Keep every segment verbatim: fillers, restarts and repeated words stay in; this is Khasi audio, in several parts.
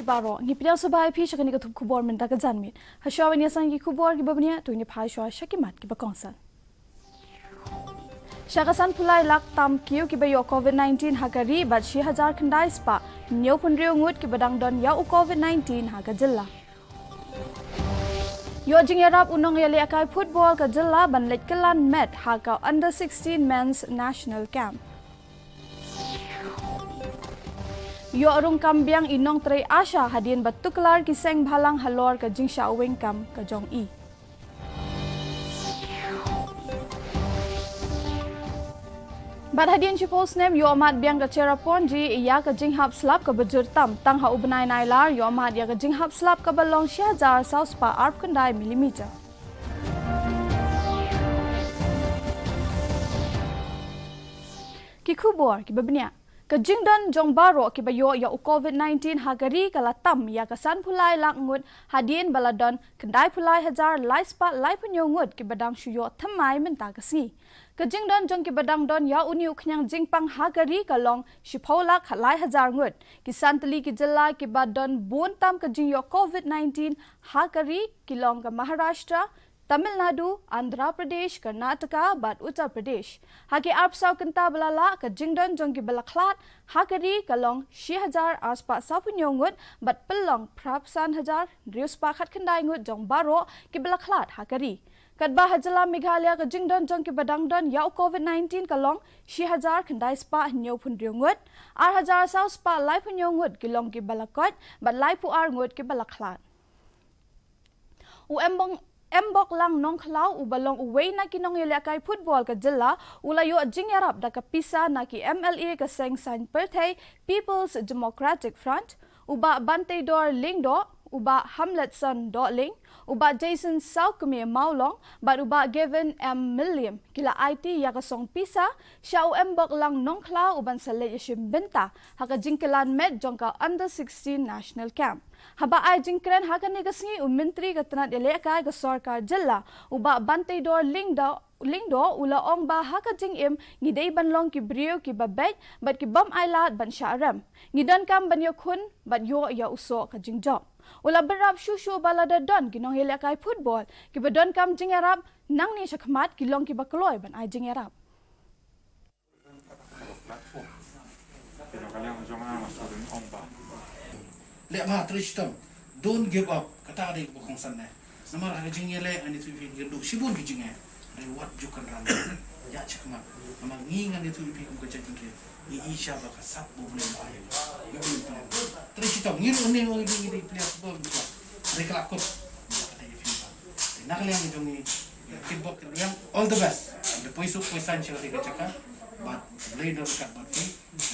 Baroh, ngi pdiang sngewbha ïa phi sha kane ka thup khubor mynta ka janmiet. Hashwa ban ïa sdang ïa ki khubor kiba bniah, to ngin ïa phai shuwa sha ki mat kiba kongsan. Sha ka sanphew lai lak tam kiew kiba ïoh covid nineteen ha ka ri bad shi hajar khyndai spah hynñiewphew hynriew ngut kiba dang don ïa u covid nineteen ha ka jylla. Ïoh jingïarap u nongïalehkai football ka jylla ban leit kylla met ha ka under sixteen men's national camp. Ïoh rung kam biang i nongtrei ASHA hadien ba tuklar ki seng bhalang halor ka jingshah weng kam ka jong i. Bad hadien shiphew snem ïoh mad biang ka cherrapunji ïa ka jinghap slap kaba jur tam, tang ha u bnai Nailar ïoh mad ïa ka jinghap slap kaba long shi hajar saw spah arphew khyndai millimeter. Ki khubor kiba bniah. Ka jingdon jong baroh kiba ïoh ïa u covid nineteen ha ka ri ka la tam ïa ka sanphew lai lak ngut hadien ba la don khyndaiphew lai hajar lai spah laiphew hynñiew ngut kiba dang shu ïoh thymmai mynta ka sngi. Ka jingdon jong kiba dang don ïa une u khñiang jingpang ha ka ri ka long shiphew lak lai hajar ngut. Ki san tylli ki jylla kiba don bun tam ka jingïoh covid nineteen ha ka ri ki long ka Maharashtra, Tamil Nadu, Andhra Pradesh, Karnataka bad Uttar Pradesh. Ha ki arphew saw kynta ba la lah, ka jingdon jong kiba la khlad ha ka ri ka long shi hajar ar spah sawphew hynñiew ngut bad pynlong phraphew san hajar hynriew spah khatkhyndai ngut jong baroh kiba la khlad ha ka ri. Katba ha jylla Meghalaya ka jingdon jong kiba dang don ïa u covid nineteen ka long shi hajar khyndai spah hynñiewphew hynriew ngut, ar hajar saw spah laiphew hynñiew ngut ki long kiba la koit bad laiphew ar ngut kiba la khlad. U Embong-, Emboklang Nongkhlaw uba long uwei na ki nongïalehkai football ka jylla u la ïoh jingïarap da ka pisa na ki M L A ka seng saiñ pyrthei People's Democratic Front, u Bah Banteidor Lyngdoh, u Bah Hamletson Dohling, u Bah Jason Sawkmie Mawlong bad u Bah Gavin M Mylliem ki la aiti ïa ka song pisa sha u Emboklang Nongkhlaw u ban sa leit ïashim bynta ha ka jingkylla met jong ka under sixteen national camp. Haba ai jingkren ha kane ka sngi u Myntri ka tnat ïalehkai ka sorkar jylla u Bah Banteidor Lyngdoh, Lyngdoh u la ong ba ha ka jingim ngi dei ban long ki briew kiba beit bad ki bym ailad ban shah rem. Ngi donkam ban ïakhun bad ïoh ïa u soh ka jingjop. U la bynrap shuh shuh ba lada don ki nongïalehkai football kiba donkam jingïarap nangne shakhmat ki long kiba kloi ban ai jingïarap. Leh bha, trei shitom. Don't give up. Kata ka dei kaba kongsan ne. Namar ha ka jingïaleh ngan ïathuh ïa phi, ngi duh shibun ki jingeh. Hynrei wat ju kynran. Ïaid shakhmat. Namar ngi ngan ïathuh ïa phi kum ka jaitbynriew. Ngi i sha ba ka sap ba U Blei u ai ïa ngi. Ngi Blei u plan. Trei shitom, ngi ruh ne ngi dei, ngi dei player football ngi kwah. Hynrei ka la kut. Kata ïa phi ba. Te na ka liang jong ngi, ïa, kickball ka liang, all the best. Ngi poi suk poi saiñ sha kata ka jaka. Bad Blei un don ryngkat bad phi.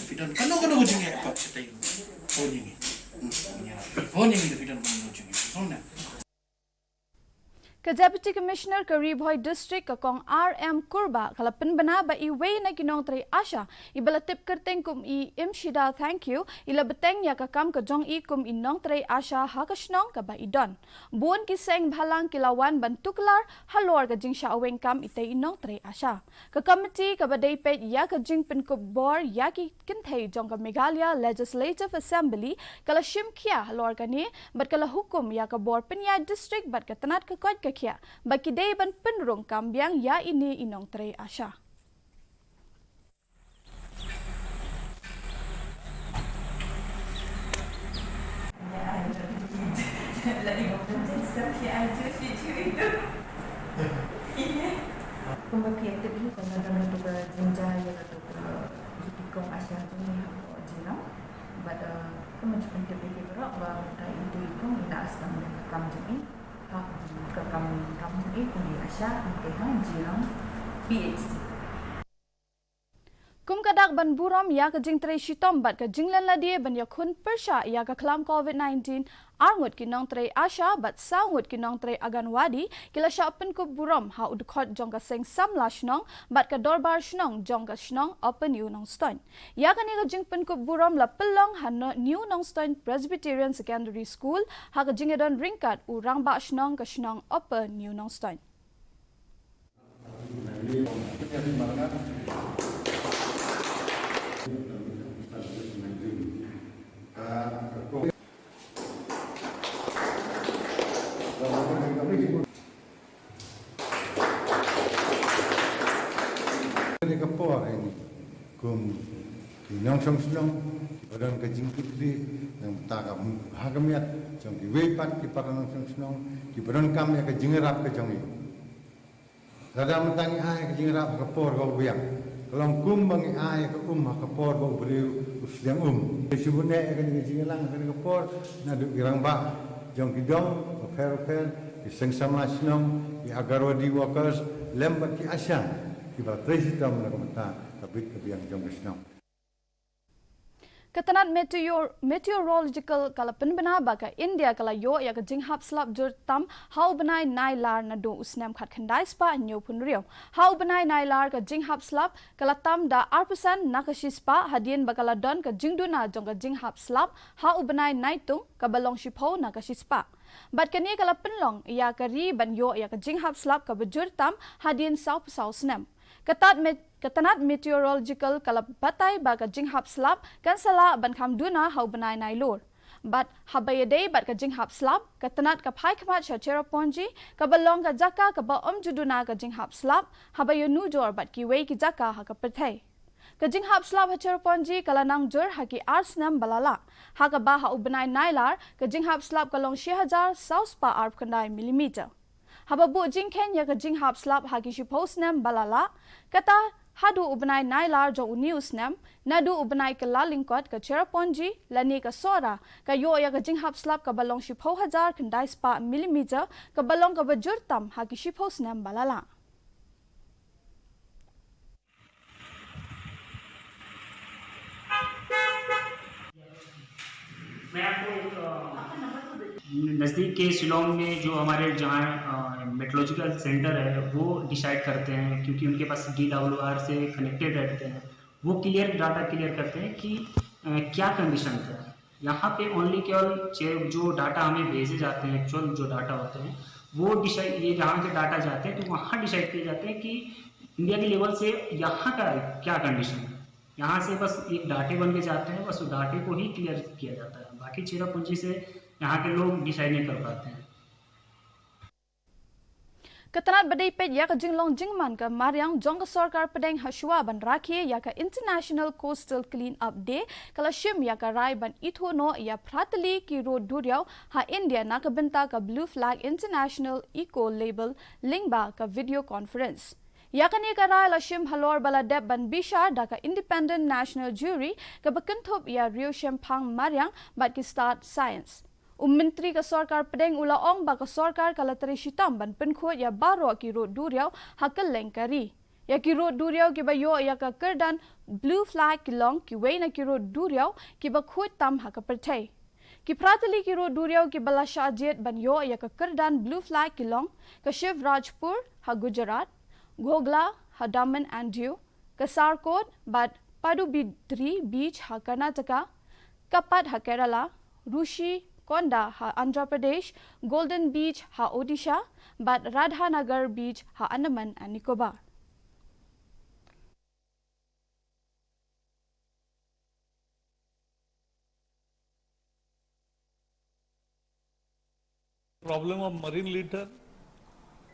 Phi don kano kano ka jingeh pat shatei ruh, phone ïa ngi. Hmm, ïa. Phone ïa ngi lada phi don kano kano ka jingeh. Phone ïa. Ka Deputy Commissioner ka Ri Bhoi District ka Kong R M Kurbah ka la pynbna ba iwei na ki nongtrei ASHA iba la tip kyrteng kum i Imshida Thangkhiew i la bteng ïa ka kam ka jong i kum i nongtrei ASHA ha ka shnong kaba i don. Bun ki seng bhalang ki la wan ban tuklar halor ka jingshah weng kam itei i nongtrei ASHA. Ka komiti kaba dei peit ïa ka jingpynkup bor ïa ki kynthei jong ka Meghalaya Legislative Assembly ka la shim khia halor kane bad ka la hukum ïa ka bor pynïaid district bad ka tnat ka koit ka khiah ba ki dei ban pynrung kam biang ïa ine i nongtrei ASHA. Kumba phi ïa tip hi, kumba don kato ka jingjia ïa kato ka jingpynïaid ASHA jong ngi hapoh Jilin. Bad, eh, kumba ju pyntip ïa phi baroh ba mynta ito i kong i la sdang da ka kam jong i. Ha ka kam jong i kum i ASHA, ym kei ha Jilin P H C. Kum ka dak ban burom ïa ka jingtrei shitom bad ka jinglen lade ban ïakhun pyrshah ïa ka khlam covid nineteen, ar ngut ki nongtrei ASHA bad saw ngut ki nongtrei Anganwadi ki la shah pynkup burom ha u dkhot jong ka seng samla shnong bad ka dorbar shnong jong ka shnong Upper New Nongstoiñ. Ïa kane ka jingpynkup burom la pynlong ha New Nongstoiñ Presbyterian Secondary School ha ka jingïadon ryngkat u rangbah shnong ka shnong Upper New Nongstoiñ. Ka por ini kum ki nongshong shnong kiba don ka jingkitkhlieh, nangta ka bha ka miat jong kiwei pat ki para nongshong shnong kiba donkam ïa ka jingïarap ka jong ngi. Lada mynta ngi ai ka jingïarap ha ka por kaba biang, ka long kumba ngi ai ka um ha ka por ba u briew u sliang um. Ngi shu bun eh ïa kane ka jingïalang ha kane ka por naduh ki rangbah jong ki dong bapher bapher, ki seng samla shnong, ki Anganwadi workers lem bad ki ASHA kiba trei shitom na ka bynta ka bit ka biang jong ka shnong. Ka tnat meteor-, meteorological ka la pynbna ba ka India ka la ïoh ïa ka jinghap slap jur tam ha u bnai Nailar naduh u snem khatkhyndai spah hynñiewphew hynriew. Ha u bnai Nailar ka jinghap slap ka la tam da ar percent na ka shispah hadien ba ka la don ka jingduna jong ka jinghap slap ha u bnai Naitung kaba long shiphew na ka shispah. Bad kane ka la pynlong ïa ka ri ban ïoh ïa ka jinghap slap kaba jur tam hadien sawphew saw snem. Ka tnat met-, ka tnat meteorological ka la batai ba ka jinghap slap kan sa lah ban kham duna ha u bnai Nailur. Bad haba ïadei bad ka jinghap slap, ka tnat ka phai khmat sha Cherrapunji, kaba long ka jaka kaba ym ju duna ka jinghap slap, haba ïanujor bad kiwei ki jaka ha ka pyrthei. Ka jinghap slap ha Cherrapunji ka la nang jur ha ki ar snem ba la lah. Ha kaba ha u bnai Nailar, ka jinghap slap ka long shi hajar saw spah arphew khyndai millimeter. Haba buh jingkheiñ ïa ka jinghap slap ha ki shiphew snem ba la lah, kata haduh u bnai Nailar jong une u snem, naduh u bnai Kyllalyngkot ka Cherrapunji lane ka Sohra, ka ïoh ïa ka jinghap slap kaba long shiphew hajar khyndai spah millimeter, kaba long kaba jur tam ha ki shiphew snem ba la lah. मैं आपको एक, अ, नज़दीक के शिलोंग में जो हमारे जहाँ, अ, मेट्रोलॉजिकल सेंटर है, वो डिसाइड करते हैं, क्योंकि उनके पास डी डब्ल्यू आर से कनेक्टेड रहते हैं, वो क्लियर, डाटा क्लियर करते हैं कि, अ, क्या कंडीशन है। यहाँ पे ओनली केवल चे-, जो डाटा हमें भेजे जाते हैं, एक्चुअल जो डाटा होते हैं, वो डिसाइड, ये जहाँ के डाटा जाते हैं, तो वहाँ डिसाइड किए जाते हैं कि इंडिया के लेवल से यहाँ का क्या कंडीशन है। यहाँ से बस एक डाटे बन के जाते हैं, बस उस डाटे को ही क्लियर किया जाता है। बाकी चेरापूंजी से यहाँ के लोग डिसाइड नहीं कर पाते हैं। Ka tnat ba dei peit ïa ka jinglong jingman ka mariang jong ka sorkar pdeng ha shuwa ban rakhe ïa ka International Coastal Clean Up Day ka la shim ïa ka rai ban ithuh noh ïa phra tylli ki rud duriaw ha India na ka bynta ka Blue Flag International Eco Label lyngba ka video conference. Ïa kane ka rai la shim halor ba la dep ban bishar da ka Independent National Jury kaba kynthup ïa riew shemphang mariang bad ki stad science. U Myntri ka sorkar pdeng u la ong ba ka sorkar ka la trei shitom ban pynkhuid ïa baroh ki rud duriaw ha kylleng ka ri. Ïa ki rud duriaw kiba ïoh ïa ka kyrdan Blue Flag ki long kiwei na ki rud duriaw kiba khuid tam ha ka pyrthei. Ki phra tylli ki rud duriaw kiba la shah jied ban ïoh ïa ka kyrdan Blue Flag ki long ka Shivrajpur ha Gujarat, Ghogla ha Daman and Diu, ka Sarkot bad Padubidri Beach ha Karnataka, Kapad ha Kerala, Rushikonda ha Andhra Pradesh, Golden Beach ha Odisha bad Radhanagar Beach ha Andaman and Nicobar. Problem of marine litter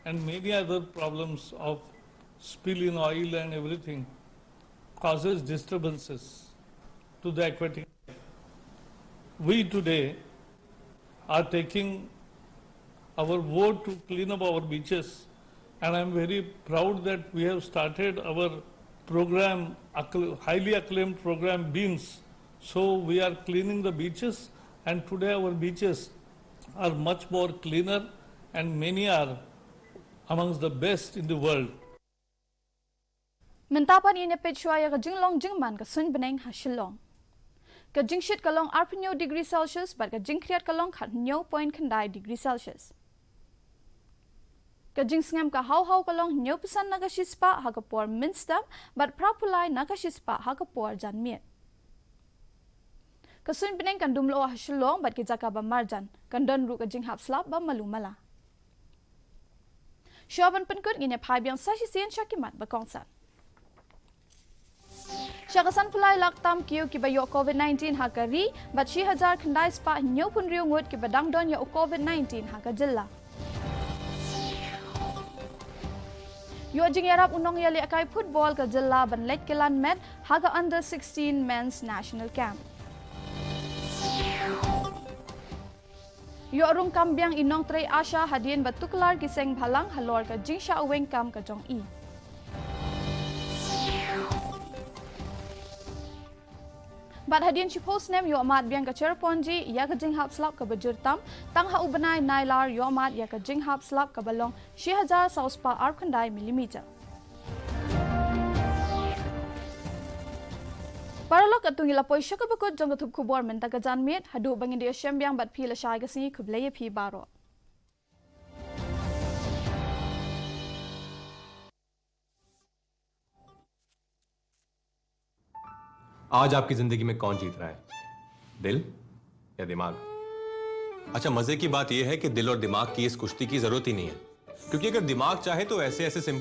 and many other problems of spill in oil and everything causes disturbances to the aquatic. We today are taking our vote to clean up our beaches, and I'm very proud that we have started our program, accl-, highly acclaimed program, Beams. So we are cleaning the beaches, and today our beaches are much more cleaner, and many are amongst the best in the world. Mynta pat ngin ïa peit shuwa ïa ka jinglong jingman ka suiñ bneng ha Shillong. Ka jingshit ka long arphew hynñiew degree Celsius bad ka jingkhriat ka long khathynñiew point khyndai degree Celsius. Ka jingsngem ka haw haw ka long hynñiewphew san na ka shispah ha ka por mynstep bad phraphew lai na ka shispah ha ka por janmiet. Ka suiñ bneng kan dum lyoh ha Shillong bad ki jaka ba marjan, kan don ruh ka jinghap slap ba malu mala. Shuwa ban pynkut ngin ïa phai biang sa shisien sha ki mat ba kongsan. Sha ka sanphew lai lak tam kiew kiba ïoh covid nineteen ha ka ri, bad shi hajar khyndai spah hynñiewphew hynriew ngut kiba dang don ïa u covid nineteen ha ka jylla. Ïoh jingïarap u nongïalehkai football ka jylla ban leit kylan met ha ka under sixteen men's national camp. Ïoh rung kam biang i nongtrei ASHA hadien ba tuklar ki seng bhalang halor ka jingshah weng kam ka jong i. Bad hadien shiphew snem ïoh mad biang ka Cherrapunji ïa ka jinghap slap kaba jur tam, tang ha u bnai Nailar ïoh mad ïa ka jinghap slap kaba long shi hajar saw spah arphew khyndai millimeter. Paralok, katto ngi la poi sha kaba kut jong ka thup khubor mynta ka janmiet, haduh ba ngin ïashem biang bad phi lashai ka sngi, khublei ïa phi baroh. आज आपकी जिंदगी में कौन जीत रहा है, दिल या दिमाग? अच्छा, मजे की बात यह है कि दिल और दिमाग की इस कुश्ती की जरूरत ही नहीं है, क्योंकि अगर दिमाग चाहे तो ऐसे ऐसे सिंपल